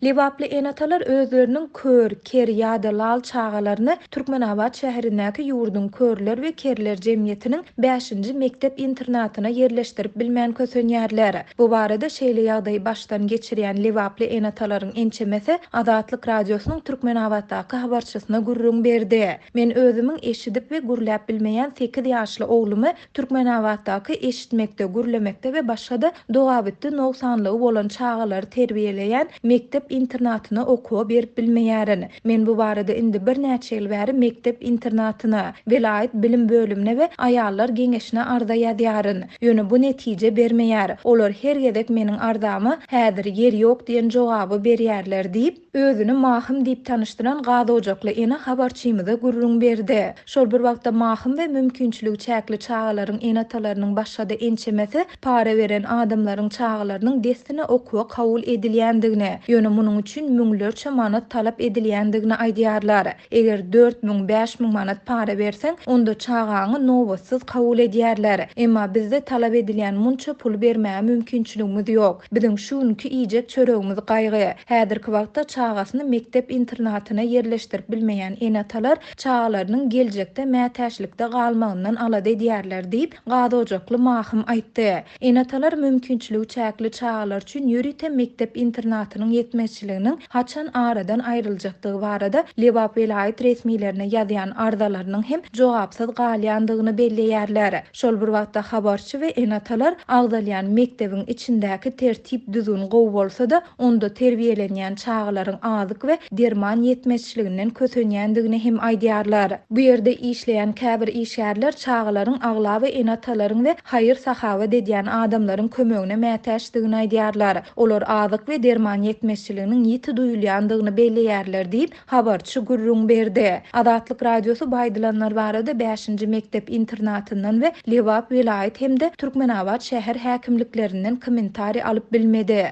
Lebaply ene-atalar özleriniň kör, ker ýa-da lal çagalaryny Türkmenabat şäherindäki ýurduň körler we kerler jemgyýetiniň bäşinji mekdep-internatyna ýerleşdirip bilmän kösenýärler. Bu barada şeýle ýagdaýy başdan geçirýän lebaply ene-atalaryň ençemesi Azatlyk Radiosynyň Türkmenabatdaky habarçysyna gürrüň berdi. Men özümiň eşidip we gürläp bilmeýän sekiz ýaşly oglumy Türkmenabatdaky eşitmekde, gürlemekde we başga-da dogabitdi nogsanlygy bolan çagalary terbiýeleýän mekdep-internatyna okuwa berip bilmeýärin. Men bu barada indi birnäçe ýyl bäri mekdep-internatyna, welaýat bilim bölümine we aýallar geňeşine arza ýazýaryn. Ýöne bu netije bermeýär. Olar her gezek meniň arzama häzir ýer ýok diýen jogaby berýärler diýip, Özüni Mahym diýip tanyşdyran gazojakly ene habarçymyza gürrüň berdi. Şol bir wagtda Mahym we mümkinçiligi çäkli çagalaryň ene-atalarynyň başga-da ençemesi para beren adamlaryň çagalarynyň dessine okuwa kabul edilýändigini, ýöne munuň üçin müňlerçe manat talap edilýändigini aýdýarlar. Eger 4000, 5000 manat para berseň, onda çagaňy nobatsyz kabul edýärler. Emma bizde talap edilýän munça puly bermäge mümkinçiligimiz ýok. Biziň şu günki iýjek çöregimiz gaýgy. Häzirki wagtda çagasyny mekdep-internatyna ýerleşdirip bilmeýän ene-atalar çagalarynyň geljekde mätäçlikde galmagyndan alada edýärler diýip, gazojakly Mahym aýtdy. Ene-atalar mümkinçiligi çäkli çagalar üçin ýörite mekdep-internatynyň ýetmezçiliginiň haçan aradan aýryljakdygy barada Lebap welaýat resmilerine ýazýan arzalarynyň hem jogapsyz galýandygyny belleýärler. Şol bir wagtda habarçy we ene-atalar agzalýan mekdebiň içindäki tertip-düzgün gowy bolsa-da, onda terbiýelenýän çagalaryň azyk we derman ýetmezçiliginden kösenýändigini hem aýdýarlar. Bu ýerde işleýän käbir işgärler çagalaryň aglaba ene-atalaryň we haýyr-sahawat edýän adamlaryň kömegine mätäçdigini aýdýarlar. Olar azyk we derman ýetmezçiliginiň ýiti duýulýandygyny belleýärler diýip, habarçy gürrüň berdi. Azatlyk Radiosy bu aýdylanlar barada bäşinji mekdep-internatyndan we Lebap welaýat hem-de Türkmenabat şäher häkimliklerinden kommentariý alyp bilmedi.